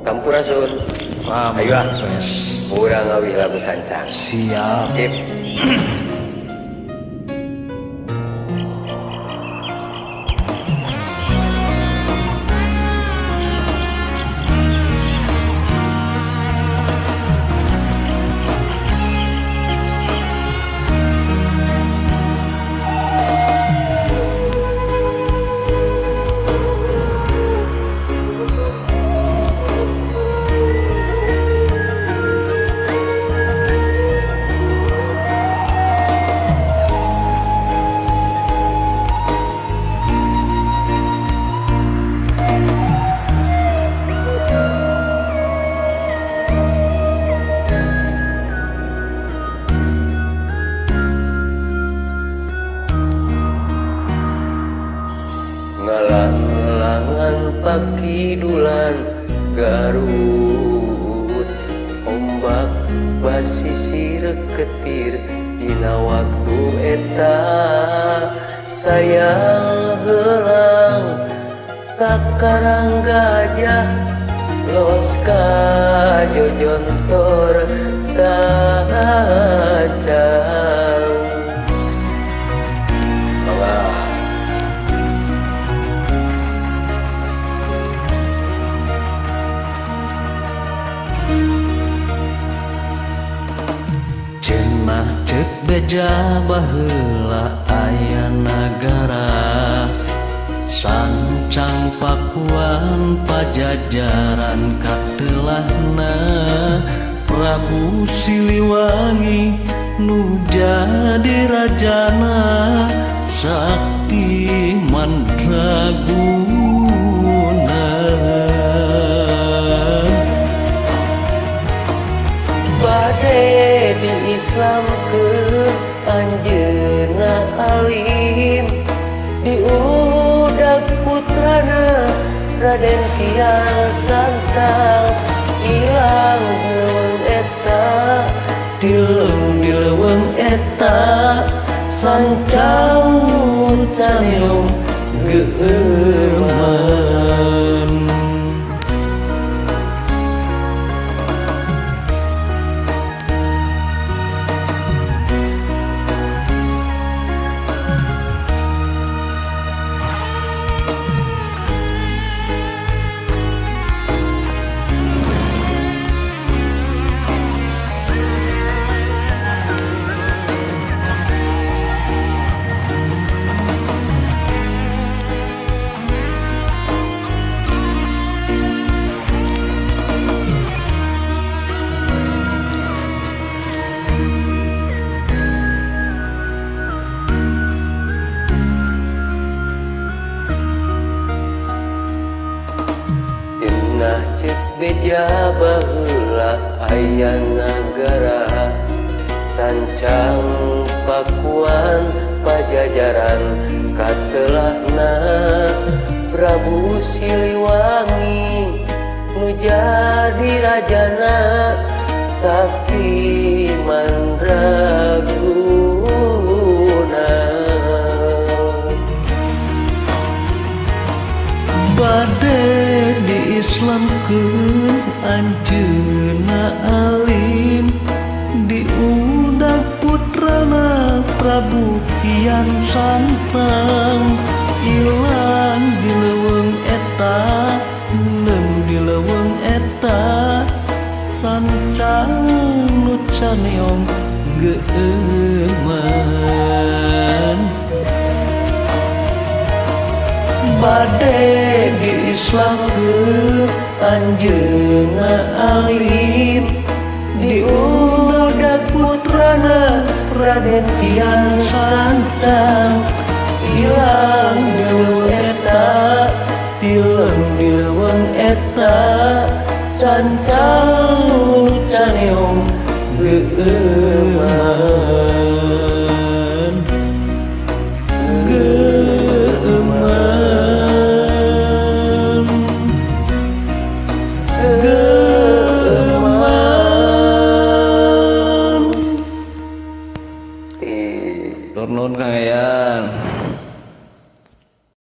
Sampurasun. Ayo ah. Urang ngawih lagu sancang. Siap. Sip. Ngalang-langan pakidulan Garut, ombak basisir ketir dina waktu eta sayang heulang ka Karang Gajah los ka Jojontor sancang. Cenah cek beja baheula aya nagara sancang Pakuan Pajajaran katelahna Prabu Siliwangi nu jadi rajana sakti mandraguna. Bade diislamkeun anjeunna alim, diudag putrana Raden Kian Santang. Ilang dileuweung eta, dilem dileuweung eta, sancang canium geueuman. Cenah cek beja baheula aya nagara sancang Pakuan Pajajaran katelahna Prabu Siliwangi nu jadi rajana sakti mandraguna. Bade diislamkeun anjeunna alim, diudag putrana Prabu Kian Santang. Ilang dileuweung eta, leum dileuweung eta, sancang nu caneong geueuman. Bade diislamkeun anjeunna alim, diudag putrana Raden Kian Santang. Ilang dileuweung eta, dilem dileuweung eta, sancang nu caneong geueuman.